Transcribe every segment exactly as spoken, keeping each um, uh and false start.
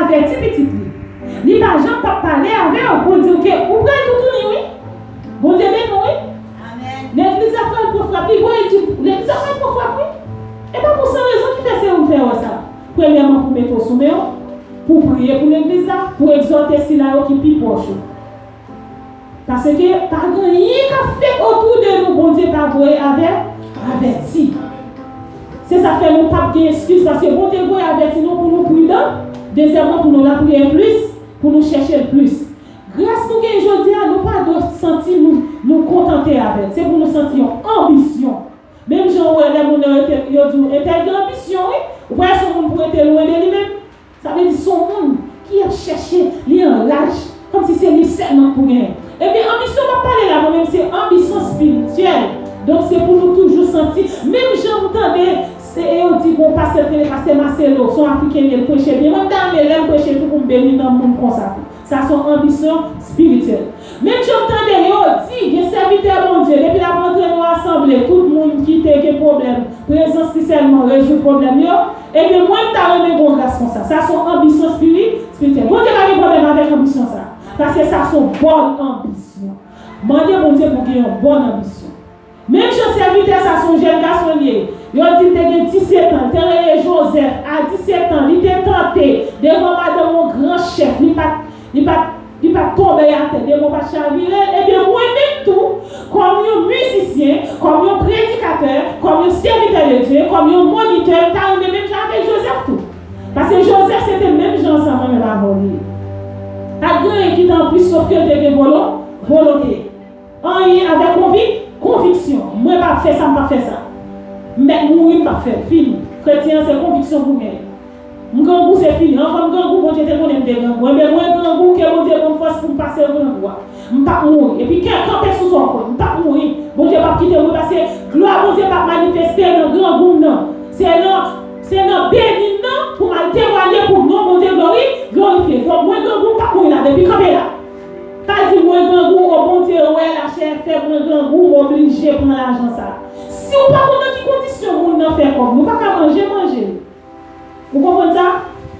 Avèti pitit li. Li pa janm p ap pale avè w pou l di w ke ou pral toutouni wi. Bondye beni w wi. Legliz la pral pran frap, li voye di legliz la pral pran frap wi. E pa pou san rezon ki fè se ou fè wè sa. Premyèman pou mete w sou men w, pou priye pou legliz la, pou egzòte sila yo ki pi pwòch ou. Paske pa gen anyen k ap fèt otou de nou Bondye pa voye avè avèti. Se sa k fè nou p ap gen eskiz paske Bondye voye avèti nou pou nou pridan. Dezyèmman pou nou lapriyè plis, pou nou chèche l plis. Gras nou gen jodi a, nou pa dwe santi nou, nou kontante avè l. Se pou nou santi yon anbisyon. Menm jan ou wè lè moun yo rete, yo di w entèl gen anbisyon wi. Ou pa wè se yon moun pou rete lwen de li menm. Sa vle di se yon moun ki ap chèche, li anraje, kòmsi se li sèlman k pou genyen. Ebyen anbisyon m ap pale la mwen menm se anbisyon espirityèl. Donk se pou nou toujou santi, menm jan m tande se yo di gon pastè k rele pastè Marcelo, se yon Afriken li ye, l preche byen. Mwen m ta renmen lè l preche tou pou m beni nanm moun konsa tou. Sa se yon anbisyon espirityèl. Menm jan m tande yo di gen sèvitè Bondye depi l ap rantre nan yon asanble, tout moun ki te gen pwoblèm, prezans li sèlman rezoud pwoblèm yo. Ebyen mwen m ta renmen gen yon gras konsa. Sa se yon anbisyon espiri, espirityèl. Bondye pa gen pwoblèm avèk anbisyon sa. Paske sa se yon bòn anbisyon. Mande Bondye pou gen yon bòn anbisyon. Menm jan sèvitè sa se yon jèn gason li ye. Yo di l te gen disèt an, li te rele Joseph. A disèt an, li te tante devan madanm yon gran chèf. Li pa t, li pa t, li pa t tonbe atè, demon pa t chavire l. Ebyen mwen menm tou, kòm yon mizisyen, kòm yon predikatè, kòm yon sèvitè de Dye, kòm yon monitè, m ta renmen menm jan avèk Joseph tou. Paske Joseph se te menm jan ansanm menm avè w li ye. Pa t gen anyen ki te anplis sof ke l te gen volon, volonte. Anyen avèk konvik, konviksyon. Mwen p ap fè sa, m p ap fè sa. M mèt mouri, m p ap fè l. Fini. Kretyen an se konviksyon pou genyen. M grangou, se fini. Anvan m grangou, Bondye te konnen m te grangou. Enben, mwen grangou, ke Bondye ban m fòs pou m pase grangou a. M p ap mouri. Epi kè, kanpe sou sa w kwè. M p ap mouri. Bondye p ap kite m mouri paske glwa Bondye p ap manifeste nan grangou m nan. Se nan, se nan beni m nan pou m al temwaye pou non Bondye glori, glorifye. Donk, mwen grangou, m p ap mouri la. Depi kanpe la. Pa di mwen grangou, o Bondye wè lachè fè mwen grangou, m oblije pran lajan sa. Si w pa konn nan ki kondisyon moun nan fè kòb li, ou pa ka manje, manje l. Ou konprann sa?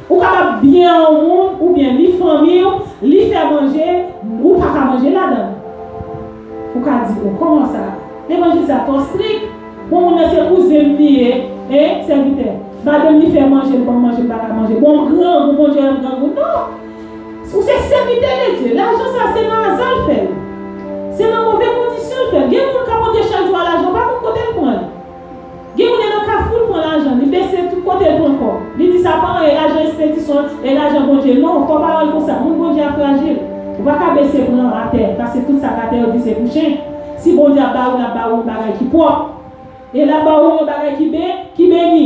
Ou kapab byen a yon moun, oubyen li fanmi w, li fè manje, ou pa ka manje ladan l. Ou ka di, o, kòman sa? Levanjil sa twò strik. Bon, moun nan se kouzen m li ye, en, sèvitè. Madanm li fè manje, l ban m manje, m pa ka manje. Bon, m grangou, Bondye wè m grangou. Non! Ou se sèvitè de Dye. Lajan sa, se nan aza l fè l. Se nan move kondisyon l fè l. Gen moun k ap antre chak jou a lajan, ou pa konn kote l pran l. Gen moun nan kafou l pran lajan, li bese tout kote l pran kòb. Li di sa pa anyen, lajan ekspedisyon, e lajan Bondye. Non, fò pa wè l konsa. Moun Bondye a frajil. Ou pa ka bese pran atè, paske tout sa k atè yo di se pou chen. Si Bondye ap ba ou, l ap ba ou yon bagay ki pwòp. E l ap ba ou yon bagay ki ben, ki beni.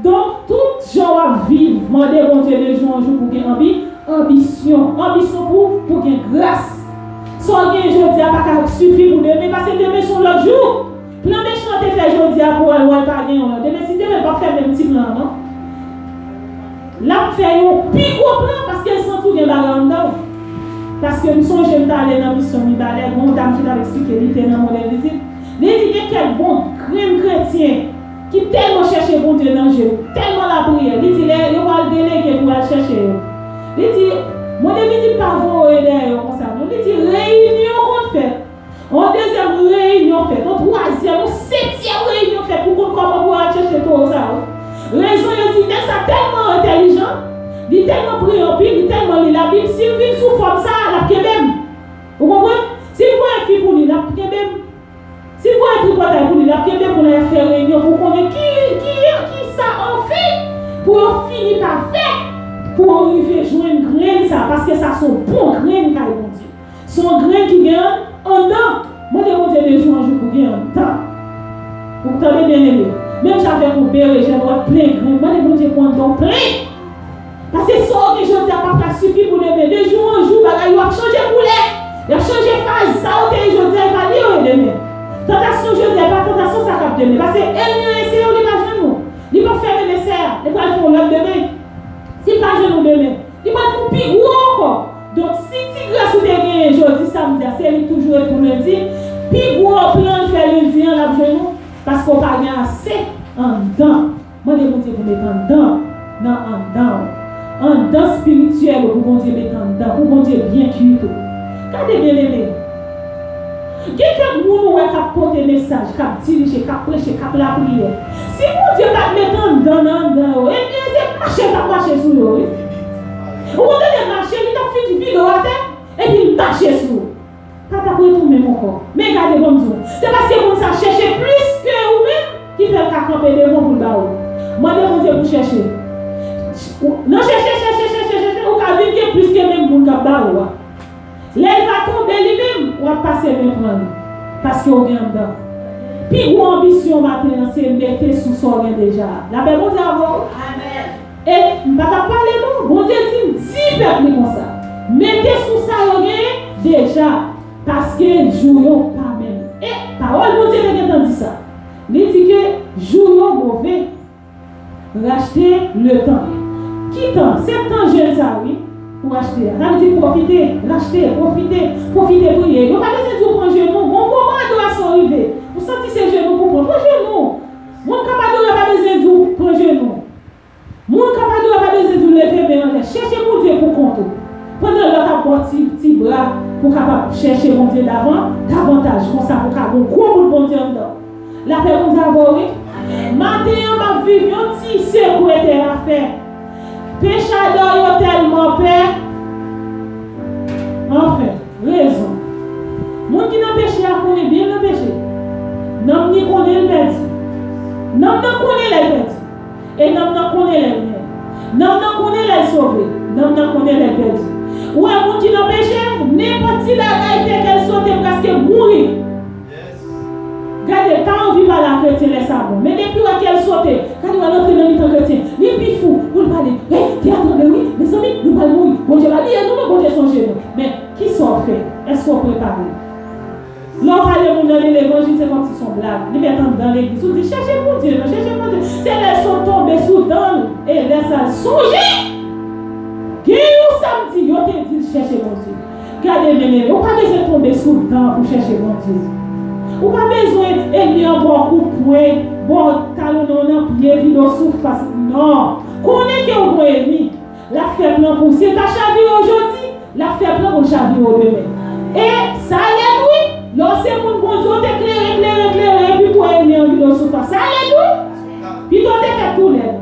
Donk, tout jan w ap viv, mande Bondye de jou an jou pou gen anbi, anbisyon. Anbisyon pou, pou gen gras. Sa w gen jodi a pa ka sifi pou demen, paske demen se yon lòt jou. Plan mechan te fè jodi a pou w al wè l pa gen yon lòt. Demen, si demen l p ap fè menm ti plan an, non. L ap fè yon pi gwo plan, paske l santi w gen bagay anndan w. Paske m sonje m t ale nan misyon Mibalè, gen yon dam ki t ap eksplike, li te nan mond envizib. Li di gen kèk bon grenn kretyen ki tèlman chèche Bondye nan jèn, tèlman lapriyè. Li di lè yo pral delege pou al chèche yo. Li di, mond envizib pa voye dèyè yo konsa, non. Li di reyinyon konn fèt. Yon dezyèm reyinyon fèt, yon twazyèm, yon setyèm reyinyon fèt pou konn kòman pou al chèche towo sa yo. Rezon yo di nèg sa tèlman entèlijan, li tèlman priye anpil, li tèlman li Labib, si l vin sou fòm sa a, l ap kenbe m. Ou konprann? Si l voye fi pou li, l ap kenbe m. Si l voye tripotay pou li, l ap kenbe m pou n al fè reyinyon pou konnen ki, ki, ki sa anfen pou yo fini pa fè pou yo rive jwenn grenn sa, paske sa se yon bon grenn kay Bondye. Se yon grenn ki gen anndan. Mande Bondye de jou an jou pou gen anndan. Ou tande byeneme? Menm jan avèk yon berejèn, ou wè plen grenn. Mande Bondye pou anndan w plen. Paske sa w gen jodi a p ap ka sifi pou demen. De jou an jou, bagay yo ap chanje koulè. Y ap chanje faz. Sa w te ye jodi a, e pa li yo ye demen. Tantasyon jodi a, e pa tantasyon sa k ap demen. Paske ènmi an eseye w, li pa jwenn ou. Li p ap fè demen sè a. Li pral fè yon lòt demen. Si l pa jwenn ou demen, li pral fè yon pi gwo ankò. Donk, si ti gras ou te genyen jodi samdi a, se li k toujou ret pou lendi, pi gwo plan l fè lendi an, l ap jwenn ou, paske w pa gen ase anndan. Mande Bondye pou met anndan, nan anndan w. anndan espirityèl ou pou Bondye mete anndan, pou Bondye byen kuit ou. Gade, byeneme. Gen kèk moun ou wè k ap pote mesaj, k ap dirije, k ap preche, k ap lapriyè. Si Bondye pa t mete anndan nan anndan yo, ebyen, se mache l t ap mache sou yo, wi. Ou konn tande l mache, li t ap fin vide w atè, epi l mache sou ou. Pa t ap retounen ankò. Men gade, ban m di w, se paske moun sa chèche plis ke ou menm ki fè l ka kanpe devan pou l ba ou. Mande Bondye pou chèche. Nan chèche, chèche, chèche, chèche, ou ka vin gen plis ke menm moun k ap ba ou a. Lè l va tonbe li menm, w ap pase men pran l. Paske w gen anndan. Pi gwo anbisyon maten an, se mete sou sa w gen deja a. Lapè Bondye avè w. Amèn. E m pa t ap pale non, Bondye di m, di pèp li konsa, mete sou sa yo genyen deja, paske jou yo pa menm. E pawòl Bondye te gentan di sa. Li di ke jou yo move. Rachte le tan. Ki tan? Se tan jèn sa wi, pou achte a. Sa vle di pwofite, rachte, pwofite, pwofite priye. Yo pa bezwen di w pran jenou. Gon moman adorasyon rive, ou santi se jenou pou pran. Pran jenou. Moun k ap adore pa bezwen di w pran jenou. Moun k ap adore pa bezwen di w leve men anlè. Chèche Bondye pou kont ou. Pandan lòt ap ba w ti, ti bra pou w kapab chèche Bondye davan, davantaj. Konsa pou w ka gen yon gwo bout Bondye anndan w. Lapè Bondye avè w, wi. Maten an, m ap viv yon ti sekwe tè a fè. Pechadò yo tèlman pè. Anfen, rezon. Moun ki nan peche a konnen byen l nan peche. Nanm ni konnen l pèdi. Nanm nan konnen lè l pèdi. E nanm nan konnen lè l genyen. Nanm nan konnen lè l sove. Nanm nan konnen lè l pèdi. Ou wè moun ki nan peche, nenpòt ti bagay fè kè l sote, prèske mouri. Gade, pa anvi pale a kretyen lè sa bon. Men depi w wè kè l sote, gade w al antre nan mitan kretyen, li pi fou pou l pale. Hey, tè a tranble wi, mezanmi, nou pral mouri. Bondye pa bliye nou non, Bondye sonje nou. Men, kisa w fè? Èske w prepare? Lè w pale moun nan de levanjil, se kòmsi se yon blag. Li mèt anndan legliz. Ou di, chèche Bondye, non, chèche Bondye. Se lè l sot tonbe sou dan l, e lè sa l sonje. Gen yon samdi, yo te di l chèche Bondye. Gade, byeneme, ou pa bezwen tonbe sou dan pou chèche Bondye. Ou pa bezwen ènmi an ba w kout pwen, ba w talonnen w nan pye, vide w sou fas. Non. Konnen ke w gon ènmi. L ap fè plan pou w. Si l pa chavire w jodi, l ap fè plan pou l chavire w demen. E sa lèd wi, lè w se moun Bondye, w te klere, klere, klere, epi pou ènmi an vide w sou fas. Sa lèd wi. Pito w te fèt tou lèd.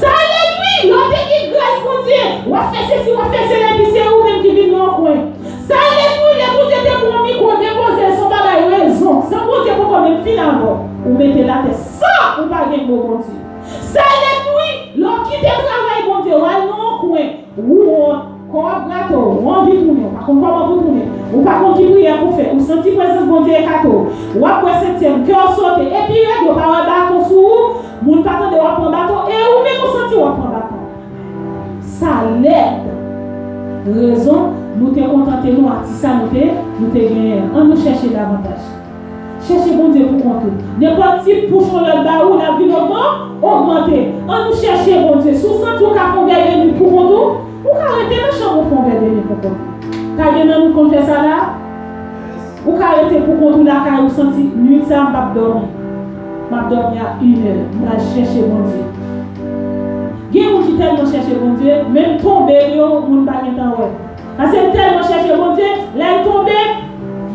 Sa lèd wi, lè w te gen gras Bondye, w ap fè sesi, w ap fè sela, epi se ou menm ki vin nan yon kwen. Sa lèd wi, lè Bondye te pran yon mikwo, depoze l, se yon bagay rezon, san Bondye poko menm fin avè w, ou mete l atè san ou pa gen mo Bondye. Sa lèd wi, lè w kite travay Bondye, w al nan yon kwen, ou wont, kò w ap grate w, ou anvi tounen, ou pa konn kòman pou tounen, ou pa konn ki priyè pou fè, ou santi prezans Bondye ekate w, w ap bwè sentyèm, kè w sote, epi rèd yo pa wè baton sou ou, moun pa tande w ap pran baton, e ou menm ou santi w ap pran baton. Sa lèd. Rezon, nou te kontante nou a ti sa nou te, nou te genyen an. Ann nou chèche davantaj. Chèche Bondye pou kont ou. Nenpòt ti pouch yon lòt ba ou, l ap vin ogman-, ogmante. Ann nou chèche Bondye. Si w santi w ka fè yon vè de nwi pou kont ou, ou ka rete nan chanm ou fè yon vè de nwi pou kont ou. Pa gen nan nou konn fè sa la? Ou ka rete pou kont ou lakay ou santi, nwit sa a m p ap dòmi. M ap dòmi a inè. M pral chèche Bondye. Gen moun ki tèlman chèche Bondye, menm tonbe l yo, moun pa gentan wè. Paske l tèlman chèche Bondye, lè l tonbe,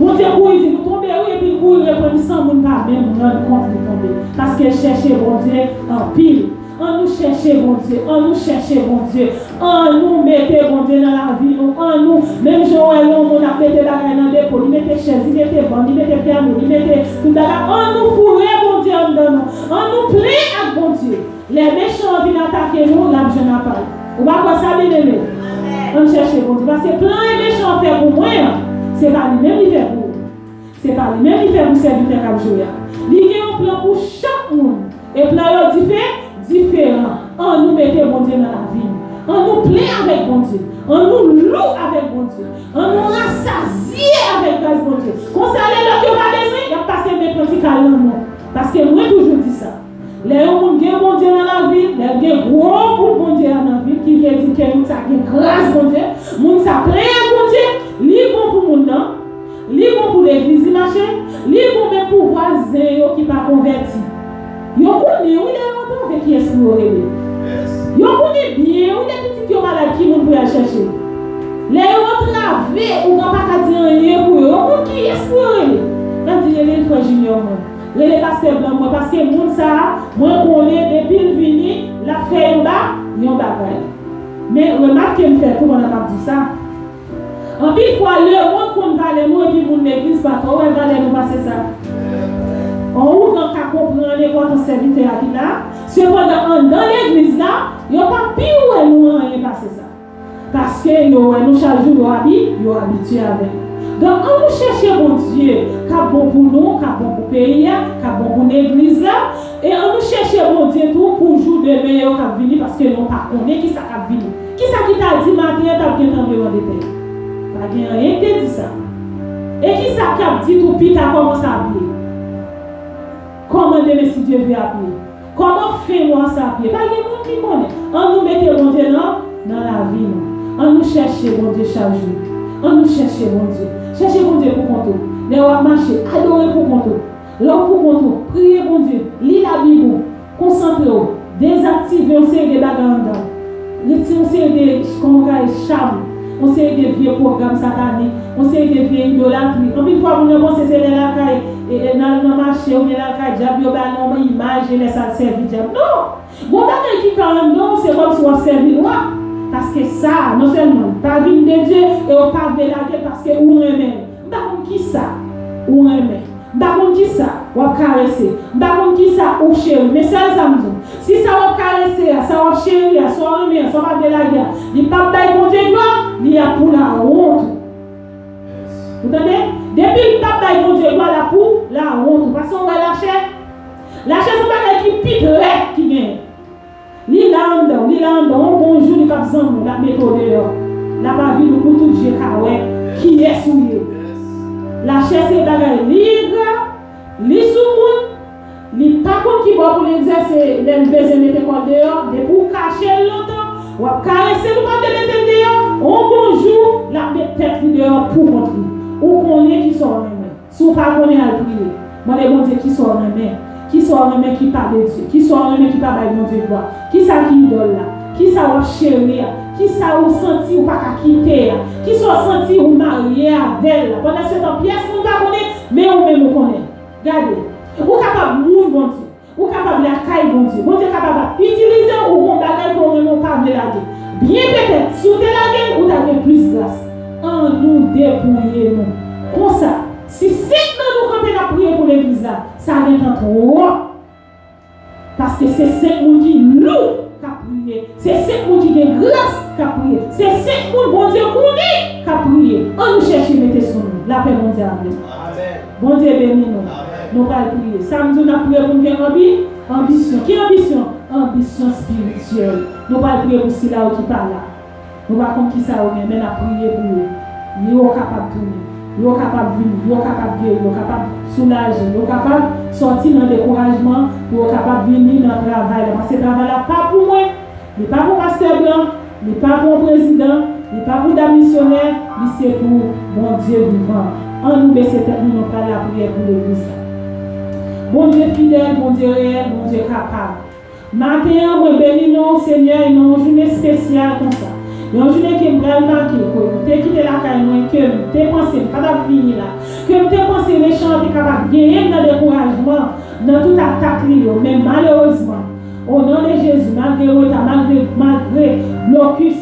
Bondye kouri di l, ou tonbe wi, epi l kouri reprann li san moun pa menm rann kont li tonbe. Paske l chèche Bondye anpil. Ann nou chèche Bondye, ann nou chèche Bondye. Ann nou mete Bondye nan lavi nou, ann nou, menm jan w wè yon moun ap mete bagay nan depo, li mete chèz, li mete bann, li mete pyano, li mete tout bagay, ann nou foure Bondye anndan nou, ann nou plen ak Bondye. Lè mechan an vin atake nou, l ap jwenn apa l. Ou pa kwè sa, byeneme? Ann chèche Bondye. Paske plan e mechan an fè pou mwen an, se pa li menm li fè pou ou. Se pa li menm li fè pou sèvitè k ap joure a. Li gen yon plan pou chak moun. E plan yo dife-, diferan. Ann nou mete Bondye nan lavi nou. Ann nou plen avèk Bondye. Ann nou lou avèk Bondye. Ann nou rasazye avèk gras Bondye. Konsa lè lòt yo pa bezwen, y ap pase men pran ti kal nan nou. Paske mwen toujou di sa. Lè yon moun gen Bondye nan lavi l, lè l gen gwo bout Bondye a nan vi l, ki vle di ke moun sa gen gras Bondye, moun sa plen ak Bondye, li bon pou moun nan, li bon pou legliz li mache, li bon menm pou vwazen yo ki pa konvèti. Yo konnen wi lè yo antrave ki espri yo rele. Yo konnen ki moun pou y al chèche. Lè yo antrave, ougan pa ka di anyen pou yo. Yo konn kiyès pou yo rele. Y ap di, "Rele frè Junior mwen. Rele pastè blan mwen, paske moun sa a, mwen konnen depi l vini, l ap fè yon ba, yon bagay." Men, remake m fè tou pandan m ap di sa. Anpil fwa, lemonn konn valè nou epi moun legliz pa twò wè valè nou pase sa. On ougan ka konprann enpòtans sèvitè a ki la, sepandan anndan legliz la, yo pa pi wè nou anyen pase sa. Paske yo wè nou chak jou, yo abi, yo abitye avè nou. Donk, ann nou chèche Bondye k ap bon pou nou, k ap bon pou peyi a, k ap bon pou legliz la, e ann nou chèche Bondye tou pou jou demen yo k ap vini, paske nou pa konnen kisa k ap vini. Kisa ki ta di maten an t ap gen tranblemanntè? Pa gen anyen ki te di sa. E kisa k ap di tou pita kòman sa ap ye? Kòman demen, si Dye vle, ap ye? Kòman fen mwa sa ap ye? Pa gen moun ki konnen. Ann nou mete Bondye nan, nan lavi nou. Ann nou chèche Bondye chak jou. Ann nou chèche Bondye. Chèche Bondye pou kont ou. Lè w ap mache, adore pou kont ou. Lè w pou kont ou, priye Bondye, li Labib ou, konsantre w, dezaktive yon seri de bagay anndan w. Retire yon seri de, kòman w ka di, cham, yon seri de vye pwogram satanik, yon seri de vye idolatri. Anpil fwa, moun yo panse se lè lakay, e, e, nan, nan mache, oubyen lakay dyab, yo ba nou yon imaj, e lè sa l sèvi dyab. Non! Gon bagay ki ka anndan w, se kòmsi w ap sèvi lwa. Paske sa, non sèlman li pa vin de Dye, e w pa vle lage l paske ou renmen l. M pa konn kisa ou renmen. M pa konn kisa w ap karese. M pa konn kisa ou cheri. Men sèl sa m di w, si sa w ap karese a, sa w ap cheri a, sa w renmen an, sa w pa vle lage a, li p ap bay Bondye glwa, li ap pou lawont ou. Ou tande? Depi l p ap bay Bondye glwa, l ap pou lawont ou. Paske w wè lachè? Lachè se yon bagay ki pi trèt ki genyen. Li la anndan w, li la anndan w, yon bon jou li p ap zanmi w, l ap mete w deyò. L ap avili w pou tout je ka wè kiyès ou ye. Lachè se bagay li engra, li soumoun, li pa konn ki bò pou l egzèse lè l bezwen mete kò l deyò, depi w kache l lontan, w ap karese l, ou pa vle mete l deyò, yon bon jou, l ap met tèt li deyò pou kont li. Ou konnen kisa w renmen. Si w pa konnen, al priye. Mande Bondye kisa w renmen. Kisa w renmen ki pa de Dye. Kisa w renmen ki pa bay Bondye glwa. Kisa ki idòl la. Kisa w ap cheri a. Kisa w santi w pa ka kite a. Kisa w santi w marye avè l la. Pandansetan, pyès moun pa konnen, men ou menm ou konnen. Gade. Ou kapab moun Bondye. Ou kapab lakay Bondye. Bondye kapab ap itilize w, ou gon bagay ke w renmen w pa vle lage. Byen petèt, si w te lage l, ou ta gen plis gras. Ann nou depouye nou. Konsa, si senk nan nou kanpe n ap priye pou legliz la, sa gentan twòp. Paske se senk moun ki lou k ap priye. Se senk moun ki gen gras k ap priye. Se senk moun Bondye konnen k ap priye. Ann nou chèche mete sou nou. Lapè Bondye avè nou. Bondye beni nou. Nou pral priye. Sa m di w, n ap priye pou n gen anbi, anbisyon. Ki anbisyon? Anbisyon espirityèl. Nou pral priye pou sila yo ki pa la. Nou pa konn kisa yo gen, men n ap priye pou yo. Yo kapab tounen. Yo kapab vini. Yo kapab geri. Yo kapab soulaje. Yo kapab sòti nan dekourajman pou yo kapab vini nan travay la. Paske travay la pa pou mwen. Li pa pou pastè blan, li pa pou yon prezidan, li pa pou dam misyonè, li se pou Bondye vivan. Ann nou bese tèt nou, nou pral lapriyè pou legliz la. Bondye fidèl, Bondye reyèl, Bondye kapab. Maten an, mwen beni non w, Senyè, e nan yon jounen espesyal konsa. Yon jounen ke m pral make, ke m te kite lakay mwen, ke m te panse m pa t ap vini la, ke m te panse mechan an te kapab genyen m nan dekourajman, nan tout atak li yo, men malerezman, o non de Jezi, malgre reta, malgre, malgre blokis,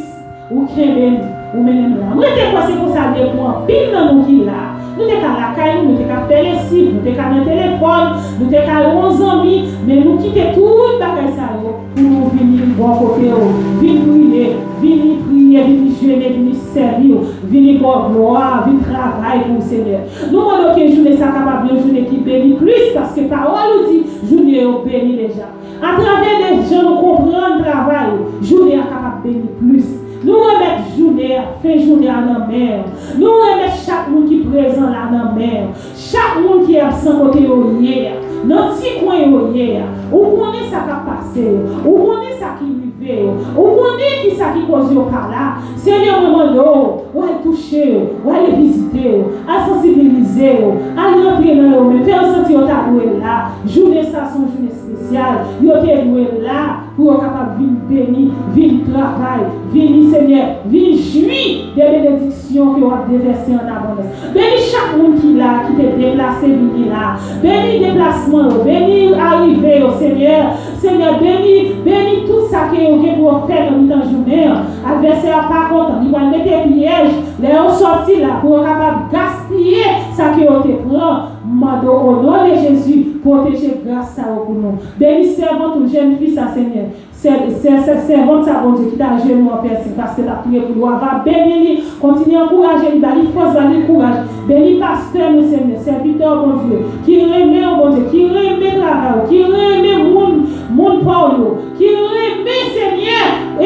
ou kenbe m, ou mennen m la. Mwen te kwè se konsa l ye pou anpil nan nou ki la. Nou te ka lakay nou, nou te ka fè lesiv, nou te ka nan telefòn, nou te ka yon zanmi, men nou kite tout bagay sa yo pou nou vini bò kote w, vin priye, vini priye, vini jene, vini sèvi w, vini ba w glwa, vin travay pou w, Senyè. Nou mande w ke jounen sa kapab yon jounen ki beni plis, paske pawòl ou di, jounen yo beni deja. Atravè de jan nou konprann travay ou, jounen an kapab beni plis. Nou remèt jounen an, fen jounen an nan men w. Nou remèt chak moun ki prezan la nan men w. Chak moun ki absan kote yo ye a, nan ti kwen yo ye a. Ou konnen sa k ap pase yo. Ou konnen sa ki rive yo. Ou konnen kisa ki koz yo pa la. Senyè, mwen mande w, w al touche yo, w al vizite yo, al sansibilize yo, al rantre nan yo menm, fè yo santi yo ta dwe la. Jounen sa se yon jounen espesyal. sosyal, yo te dwe la pou yo kapab vin beni, vin travay, vini, Senyè, vin jwi de benediksyon ke w ap devèse an abondans. Beni chak moun ki la, ki te deplase vini la. Beni deplasman yo, beni arive yo, Senyè. Senyè, beni, beni tout sa ke yo gen pou yo fè nan mitan jounen an. Advèsè a pa kontan, li pral mete pyèj lè yo sòti la pou yo kapab gaspiye sa ke yo te pran. M mande w, o non de Jezi, pwoteje gras sa yo pou nou. Beni sèvant ou, jèn fi sa, Senyè. Sè-, sè-, sè-, sèvant sa, Bondye, ki t ajenou an pèsin, paske l ap priye pou li. W a va beni li, kontinye ankouraje li, ba li fòs, ba li kouraj. Beni pastè nou, Senyè, sèvitè w, Bondye, ki renmen w, Bondye, ki renmen travay ou, ki renmen moun, moun pa w yo, ki renmen, Senyè,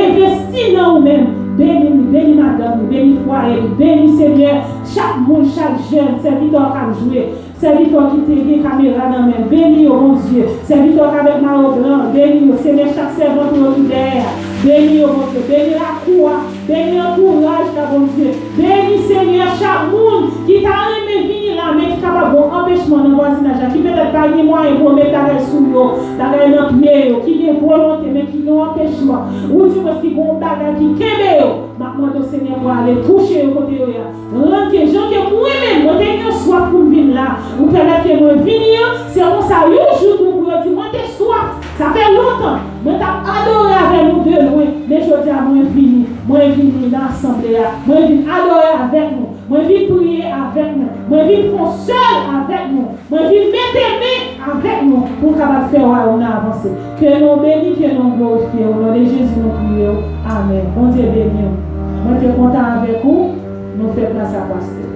envesti nan ou menm. Beni li, beni madanm li, beni fwaye li, beni, Senyè, chak moun, chak jèn, sèvitè w k ap jwe. Sèvitè w ki te gen kamera nan men, beni yo, Bondye. Sèvitè w k avèk mayo blan, beni yo. Senyè, chak sèvant ou yo ki dèyè a, beni yo, Bondye. Beni lakou a, beni antouraj la, Bondye. Beni, Senyè, chak moun ki ta renmen vini la, men ki kapab gen yon anpechman nan vwazinaj la, ki petèt pa gen mwayen pou yo met bagay sou yo, bagay nan pye yo, ki gen volonte, men ki gen yon anpechman. Ou di mwen ki gen yon bagay ki kenbe yo. M ap mande w, Senyè, pou ale touche yo kote yo ye a. Rann ke jan ke mwen menm, mwen te gen swaf pou m vin la, ou pèmèt ke mwen vini an, se konsa yon jou tou pou yo di, mwen te swaf, sa fè lontan, mwen t ap adore avè nou de lwen, men jodi a mwen vini, mwen vini nan asanble a, mwen vin adore avèk nou, mwen vin priye avèk nou, mwen vin fon sèl avèk nou, mwen vin mete men avèk nou pou n kapab fè wayòm nan avanse. Ke non w beni, ke non w glorifye, o non de Jezi nou priye w. Amèn. Bondye beni w. Mwen te kontan avèk ou, nou fè plas a pastè.